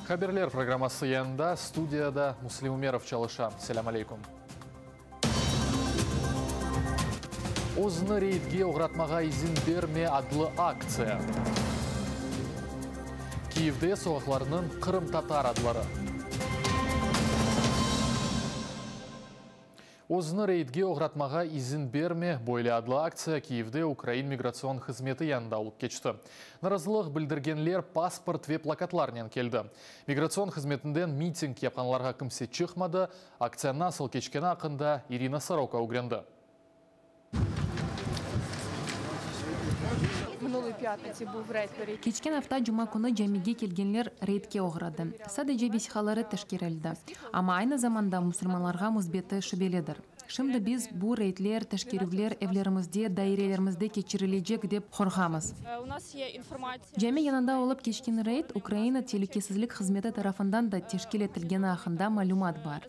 Haberler programması yayında, studiyada Muslim Umerov çalışa. Selâm aleyküm. Özüni reydge oğratmağa izin berme adlı aktsiya. Kiyevde soqaqlarnıñ qırımtatar adları. Özüni reydge oğratmağa izin berme, böyle adlı aktsiya Kiyevde Ukrain migratsion hızmeti yanında olıp keçti. Narazılıq bildirgenler pasport ve plakatlarnen keldi. Migratsion hızmetinden miting yapqanlarğa kimse çıqmadı. Aktsiya nasıl keçkeni aqqında İrina Soroka ögrendi. Keçken afta cuma künü camige kelgenler reydke oğradı. Sadece vesiqaları teşkerildi. Amma aynı zamanda musulmanlarğa müsbeti şübelidir. Şimdi biz bu reydler, teşkerüvler evlerimizde, dairelerimizde keçirilecek dep qorqamız. Cami yanında olıp keçken reyd Ukraina telükesizlik hızmeti tarafından da teşkil etilgeni aqqında malümat bar.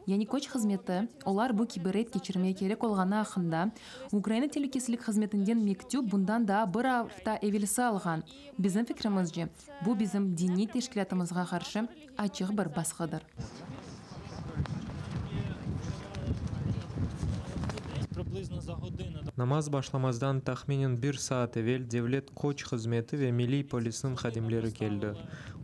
Yani köç hızmeti, olar bu kibi reyd keçirmege kerek olğanı aqqında Ukraina telükesizlik hızmetinden mektüp bundan daa bir afta evelsi alğan. Bizim fikrimizce, bu bizim diniy teşkilâtımızğa qarşı açıq bir basqıdır. Namaz başlamazdan tahminen bir saat evel Devlet köç hızmeti ve Milliy polisniñ hadimleri keldi.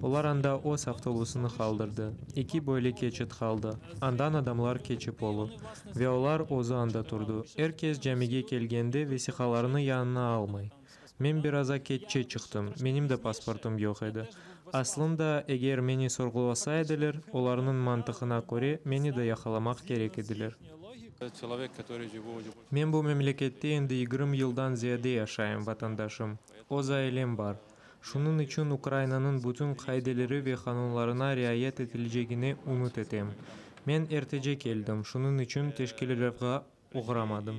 Olar anda öz avtobusını qaldırdı. Eki böyle keçit qaldı, andan adamlar keçip olur. Ve olar özü anda turdı. Er kes camige kelgende vesiqalarını yanına almay. Men biraza keççe çıqtım, menim de pasportım yoq edi. Aslında, eger meni sorğulasa ediler, olarnıñ mantığına köre, meni de yaqalamaq kerek ediler. Men bu memlekette endi 20 yıldan ziyade yaşayım, vatandaşım, öz ailem bar. Şunıñ içün Ukrainanıñ bütün qaideleri ve qanunlarına riayet etilecegine ümüt etem. Men ertece keldim, şunıñ içün teşkerüvge oğramadım.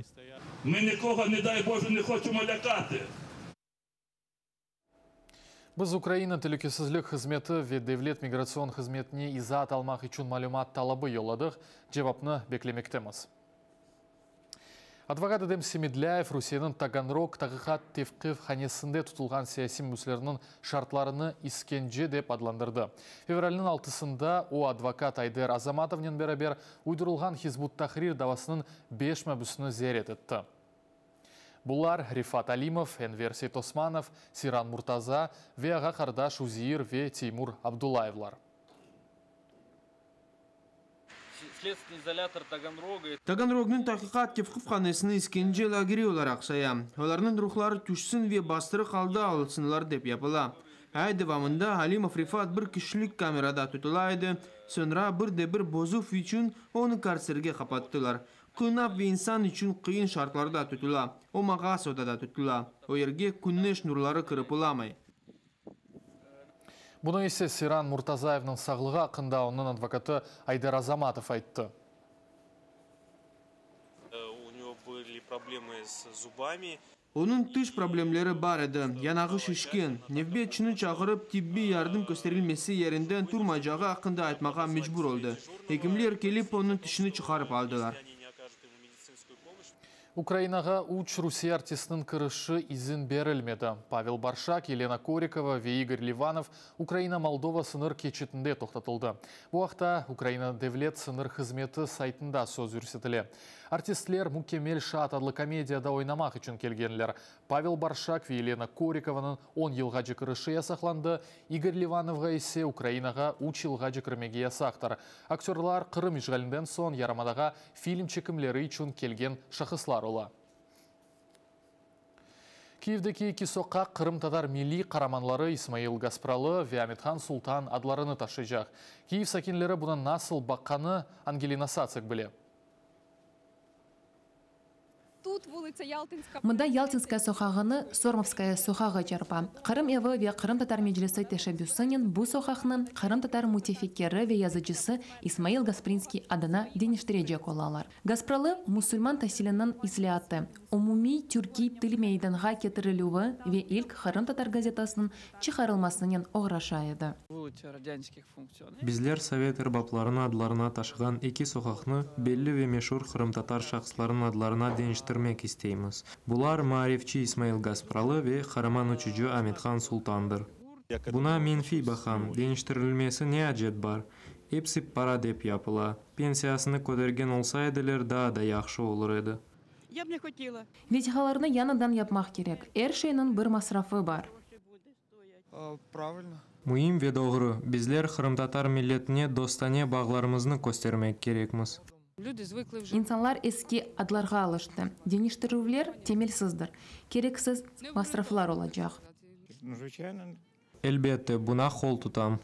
Mı nikogo, ne day Boje, ne hoçemo lâkatı. Biz Ukraina telükesizlik hızmeti ve Devlet migratsion hızmetine izaat almaq içün malümat talabı yolladıq, cevapnı beklemektemiz. Advokat Edem Semedlâyev Rusiyeniñ Taganrog taqiqat tevqifhanesinde tutulğan siyasiy mabüslerniñ şartlarını iskence dep adlandırdı. Fevralniñ altısında o, advokat Ayder Azamatovnen beraber uydurılğan Hizb ut-Tahrir davasınıñ beş mabüsini ziyaret etti. Bular, Refat Alimov, Enver Seytosmanov, Seyran Murtaza ve ağa-qardaş Uzeir ve Teymur Abdullayevlar. Taganrognıñ taqiqat tevqifhanesini iskence lageri olaraq sayam. Olarnıñ ruhları tüşsin ve bastırıq alda olsunlar dep yapıla. Ay devamında Alimov Refat bir kişilik kamerada tutula edi, soñra bir de bir bozuv içün onı kartserge qapattılar. Qıynav ve insan içün qıyın şartlarda tutula. O mağaz odada tutula, o yerge küneş nurları kirip olamay. Bunı ise Seyran Murtazayevniñ sağlığı aqqında onıñ advokatı Ayder Azamatov ayttı. Onıñ tiş problemleri bar edi, yanağı şişken. Nevbetçini çağırıp, tibbiy yardım kösterilmese yerinden turmaycağı aqqında aytmağa mecbur oldı. Ekimler kelip, onıñ tişini çıqarıp aldılar. Ukrainağa üç Rusiye artistiniñ kirişi izin berilmedi. Pavel Barşak, Yelena Korikova ve İgor Livanov Ukraina-Moldova sıñır keçitinde toqtatıldı. Bu aqta Ukraina Devlet sıñır hızmeti saytında söz yürsetile. Artistler Mükemmel şaat adlı komediyada oynamaq içün kelgenler. Pavel Barşak ve Yelena Korikovanıñ on yılğace kirişi yasaqlandı, İgor Livanovğa ise Ukrainağa üç yılğace kirmege yasaqtır. Aktörlar Qırım işğalinden soñ yarımadağa film çekimleri içün kelgen şahıslar ola. Kiyevdeki eki soqaq qırımtatar milliy qaramanları İsmail Gaspralı ve Amethan Sultan adlarını taşıycaq. Kiyev sakinleri buña nasıl baqqanı Angelina Satsik bile. Mında Yaltinskaya soqağını Sormovskaya soqağı çarpa. Qırım evi ve Qırımtatar Meclisi teşebbüsinen bu soqaqnı qırımtatar mütefekkiri ve yazıcısı İsmail Gasprinskiy adına deñiştirecek olalar. Gaspralı, musulman tasiliniñ islâatı, umumiy türkiy til meydanğa ketirilüvi ve ilk qırımtatar gazetasınıñ çıqarılmasınen oğraşa edi. Bizler sovet erbaplarınıñ adlarına taşığan eki soqaqnı belli ve meşur qırımtatar şahıslarınıñ adlarına deñiştirmek isteymiz. Bular, maarifçi İsmail Gaspralı ve qaraman uçucı Amethan Sultandır. Buña menfiy baqam, deñiştirilmesi ne acet bar? Episi para dep yapıla. Pensiyasını kötergen olsa ediler daa da yahşı olur edi. Vesiqalarnı yañıdan yapmaq kerek, er şeyniñ bir masrafı bar. Müim ve doğru, bizler qırımtatar milletine dostane bağlarımıznı köstermek kerekmiz. İnsanlar eski adlarğa alıştı. Deñiştirüvler temelsizdir, kereksiz masraflar olacaq. Elbette, buña qol tutam.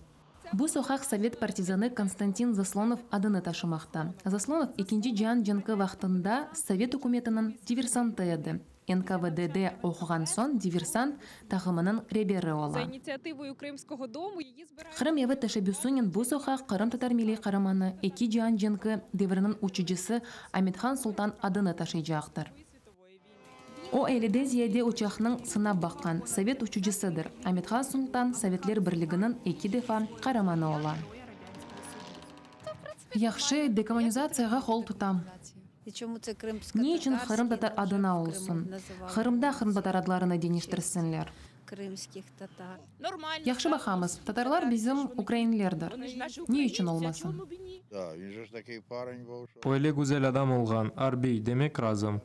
Bu soqaq sovet partizanı Konstantin Zaslonov adını taşımaqta. Zaslonov Ekinci cian cenki vaqtında sovet ükümetiniñ diversantı edi. NKVD-de oquğan soñ diversant taqımınıñ reberi ola. Qırım evi teşebbüsinen bu soqaq qırımtatar milliy qaramanı, Eki cian cenki devriniñ uçucısı Amethan Sultan adını taşıycaqtır. O, elliden ziyade uçaqnıñ sınap baqqan sovet uçucısıdır. Amethan Sultan Sovetler Birliginiñ eki defa qaramanı ola. Yahşı, dekommunizatsiyağa qol tutam. Ne içün qırımtatar adına olsun? Qırımda qırımtatar adlarını deñiştirsinler. Yahşı baqamız, tatarlar bizim ukrainlerdir. Ne içün olmasın? Öyle güzel adam olğan, arbiy, demek razım.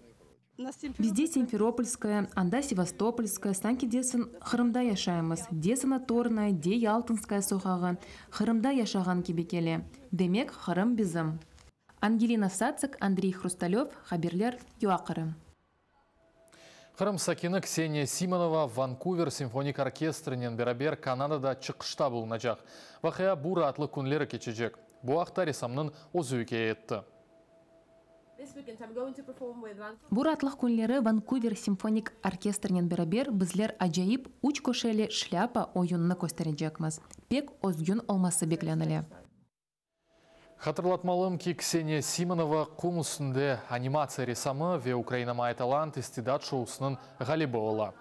Bizde Simferopolskaya, anda Sevastopolskaya, sanki dersiñ Qırımda yaşaymız, de Sanatornaya, de Yaltinskaya soqağı, Qırımda yaşağan kibi kele. Demek, Qırım bizim. Angelina Satsik, Andriy Hrustalöv, haberler, UAQırım. Qırım sakini Kseniya Simonova Vankuver simfonik orkestrinen beraber Kanadada çıqışta bulunacaq. Vaqia bu raatlıq künleri keçecek. Bu aqta ressamnıñ özü ikâye etti. Bu raatlıq künleri Vankuver simfonik orkestrinen beraber bizler acayip Üç köşeli şlâpa oyunını kösterecekmiz. Pek özgün olması beklenile. Hatırlatmalım ki, Kseniya Simonova qum üstünde animatsiya ressamı ve Ukraina Maya Talant istidat şousınıñ ğalibi ola.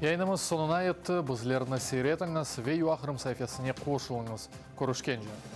Yayınımız soñuna yetti. Bizlerni seyir etiñiz ve UAQırım saifesine qoşulıñız. Körüşkence!